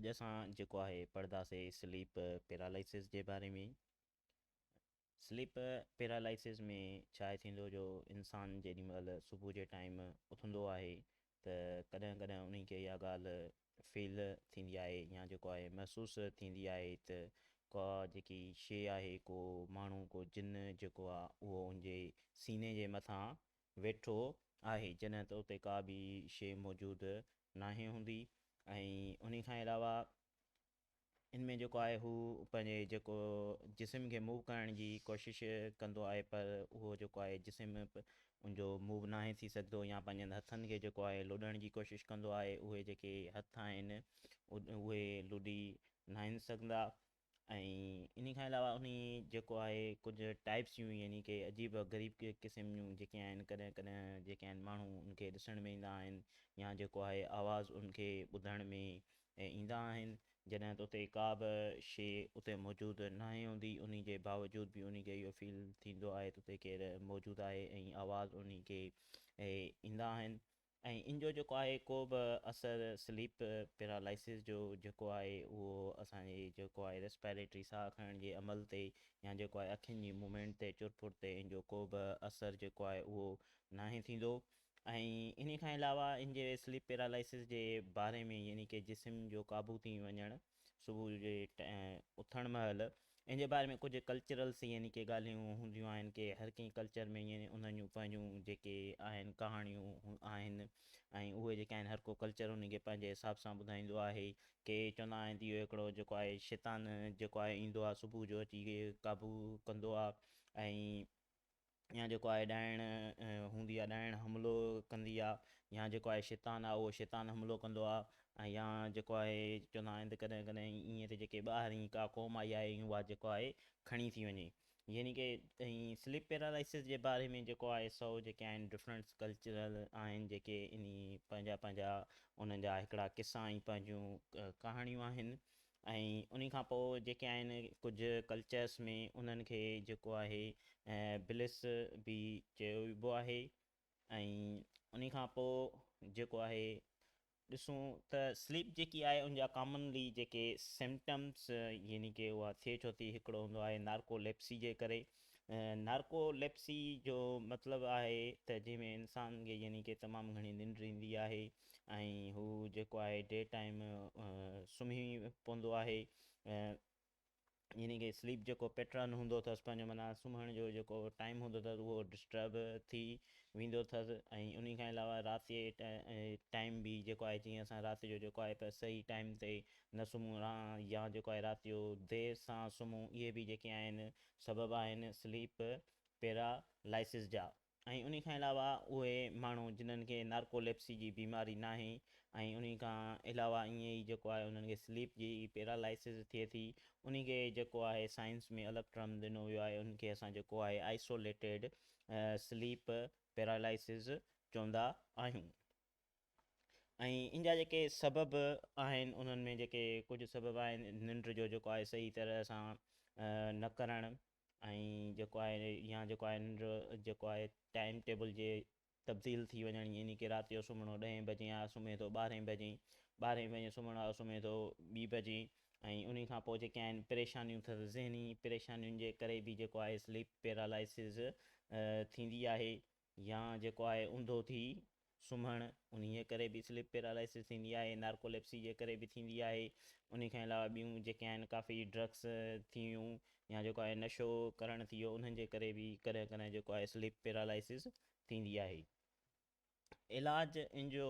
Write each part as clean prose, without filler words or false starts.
اڄ اسان جيڪو آهي پڙهنداسي سليپ پيرالائسز جي باري ۾. سليپ پيرالائسز ۾ ڇا ٿيندو جو انسان جيڏي مهل صبح جي ٽائيم اٿندو آهي ته ڪڏهن ڪڏهن انهي کي اها ڳالهه فيل ٿيندي آهي يا جيڪو آهي محسوس ٿيندي آهي ته ڪا جيڪي شي آهي ڪو ماڻهو ڪو جن جيڪو آهي اهو ان جي سيني جي مٿان ويٺو آهي جڏهن ته اتي ڪا به شيء موجود ناهي هوندي ۽ انهي کان علاوه ان ۾ جيڪو آهي هو پنهنجي جيڪو جسم کي موو ڪرڻ جي ڪوشش ڪندو آهي پر اهو جيڪو آهي جسم ان جو موو ناهي ٿي سگهندو يا پنهنجن هٿن کي جيڪو آهي لڏڻ جي ڪوشش ڪندو آهي اهي جيڪي هٿ آهن اهي لڏي ناهن سگهندا ۽ انهي کان علاوه انهي جيڪو آهي ڪجهه ٽائپس جون يعني ڪي عجيب غريب قسم جون جيڪي آهن ڪڏهن ڪڏهن جيڪي آهن ماڻهو ان کي ڏسڻ ۾ ايندا آهن يا جيڪو آهي آواز ان کي ٻڌڻ ۾ ايندا آهن جڏهن ته اتي ڪا به شي اتي موجود ناهي هوندي انهي جي باوجود به انهي کي اهو فيل ٿيندو آهي ته اتي ڪير موجود آهي ۽ آواز انهي کي ايندا آهن ۽ ان جو جيڪو آهي ڪو به اثر سليپ پيرالائسز جو جيڪو آهي اهو اسان جي جيڪو آهي ريسپائريٽري ساهه کڻڻ جي عمل تي يا جيڪو آهي اکين جي موومينٽ تي چر ڦر تي ان جو ڪو به اثر جيڪو آهي اهو ناهي ٿيندو ۽ انهي کان علاوه ان جي سليپ پيرالائسز جي باري ۾ يعني ڪي جسم جو قابو ٿي وڃڻ صبح جي اٿڻ مهل ان جي باري ۾ ڪجهه ڪلچرلس يعني ڪي ڳالهيون هونديون آهن ڪي هر ڪنهن ڪلچر ۾ يعني انهن جون پنهنجون جيڪي آهن ڪهاڻيون آهن ۽ اهي جيڪي آهن هر ڪو ڪلچر انهن کي پنهنجي حساب سان ٻڌائيندو آهي. ڪي چوندا آهن ته اهو هڪڙو جيڪو آهي شيطان جيڪو آهي ايندو آهي صبح جو اچي قابو ڪندو آهي ۽ يا جيڪو آهي ڏائڻ هوندي آهي ڏائڻ حملو ڪندي آهي يا جيڪو آهي شيطان آهي اهو شيطان حملو ڪندو آهي ۽ يا جيڪو آهي چوندا آهن ته ڪڏهن ڪڏهن ائين ته جيڪي ٻاهرين ڪا قوم آئي آهي اها جيڪو آهي کڻي ٿي وڃي يعني ڪي ۽ سليپ پيرالائسس جي باري ۾ جيڪو آهي سو جيڪي آهن ڊفرنٽس ڪلچرل آهن جيڪي انهي پنهنجا پنهنجا انهن جا هڪڙا قصا ۽ پنهنجون ڪهاڻيون آهن ۽ انهي کان پوء جيڪي آهن ڪجهه ڪلچرس ۾ انهن کي جيڪو آهي بلس به چيو ويبو آهي ۽ انهي کان پوء جيڪو آهي ڏسون ته سليپ جيڪي آهي ان جا ڪامنلي جيڪي سمپٽمس يعني ڪي اها ٿئي ڇو ٿي هڪڙو هوندو آهي نارڪو ليپسي جي ڪري نارڪو ليپسي جو مطلب آهي ته جنهن ۾ انسان کي يعني ڪي تمام گهڻي ننڊ ايندي آهي ۽ هو جيڪو آهي ڊي ٽائيم سمهي پوندو آهي يعني ڪي سليپ جيڪو پيٽرن هوندو اٿس پنهنجو معنيٰ سمهڻ جو جيڪو ٽائيم هوندو اٿس اهو ڊسٽرب ٿي ويندو اٿس ۽ انهي کان علاوه رات جي ٽائيم به جيڪو آهي جيئن اسان رات جو جيڪو آهي صحيح ٽائيم تي نه سمهون يا جيڪو آهي رات جو دير سان سمهون اهي به جيڪي آهن سبب آهن سليپ پيرا لائسز جا ۽ انهي کان علاوه اهي ماڻهو جنن کي نارڪوليپسي جي بيماري ناهي ۽ انهي کان علاوه ائين ئي جيڪو آهي انهن کي سليپ جي پيرا لائسز ٿئي ٿي انهي کي جيڪو آهي سائنس ۾ الڳ ٽرم ڏنو ويو آهي انهن کي اسان جيڪو آهي آئسوليٽيڊ سليپ پيرالائسز چوندا آهيون. ۽ ان جا جيڪي سبب آهن انهن ۾ جيڪي ڪجهه سبب آهن ننڊ جو جيڪو آهي صحيح طرح سان نه ڪرڻ ۽ جيڪو آهي يا جيڪو آهي ننڊ جيڪو آهي ٽائيم ٽيبل جي تبديل ٿي وڃڻ يعني ڪي رات جو سمهڻو ڏهين بجي آ سمهي ٿو ٻارهين بجي ٻارهين بجي سمهڻو آ سمهي ٿو ٻي بجي ۽ انهي کان پوء جيڪي آهن پريشانيون ٿس ذهني پريشانين جي ڪري به جيڪو آهي سليپ پيرالائسز ٿيندي آهي يا جيڪو آهي اونڌو ٿي سمهڻ انهيء ڪري به سليپ پيرالائسز ٿيندي آهي، نارڪوليپسي جي ڪري به ٿيندي آهي، انهي کان علاوه ٻيون جيڪي آهن ڪافي ڊرگس ٿي ويون يا جيڪو آهي نشو ڪرڻ ٿي ويو انهن جي ڪري به ڪڏهن ڪڏهن جيڪو آهي سليپ پيرالائسز ٿيندي آهي. علاج ان جو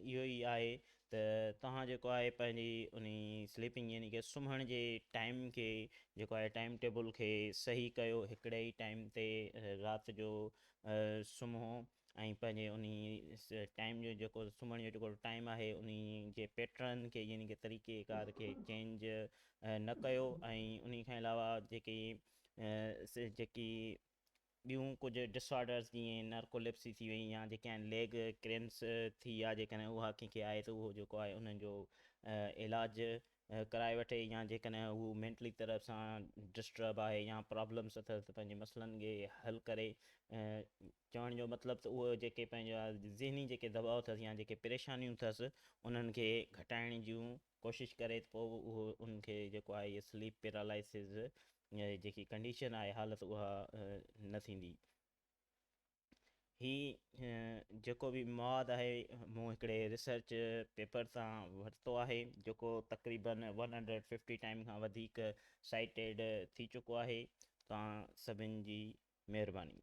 اهو ئي آهي ته توهان جيڪو آهي پنهنجي انهي سليپنگ يعني ڪي سمهڻ جي ٽائيم کي جيڪو آهي ٽائيم ٽيبل کي صحيح ڪيو هڪڙي ئي ٽائيم تي رات جو سمهو ۽ پنهنجي انهي ٽائيم جو جيڪو سمهڻ جو جيڪو ٽائيم آهي انهي جي پيٽرن کي يعني ڪي طريقي ڪار کي چينج نه ڪيو ۽ انهي کان علاوه جيڪي جيڪي ٻيون ڪجهه ڊس آرڊرز جيئن نارڪوليپسي ٿي وئي يا جيڪي آهن ليگ ڪريمس ٿي يا جيڪڏهن اها ڪنهن کي آهي ته اهو جيڪو آهي انهن جو علاج ڪرائي وٺي يا جيڪڏهن هو مينٽلي طرح سان ڊسٽرب آهي يا پرابلمس اٿس ته پنهنجي مسئلن کي حل ڪري. چوڻ جو مطلب ته اهو جيڪي پنهنجا ذهني جيڪي دٻاء اٿس يا جيڪي پريشانيون اٿس انهن کي گهٽائڻ جون ڪوشش ڪري ته پوء اهو ان کي جيڪو آهي سليپ پيرالائسز جيڪي ڪنڊيشن آهي حالت اها نه ٿيندي. هي جيڪو به مواد آهي مون هڪڙي ريسرچ پيپر تان ورتو آهي جيڪو تقريبن 150 ٽائيم کان وڌيڪ سائيٽيڊ ٿي چڪو آهي. توهان سڀن جي مهرباني.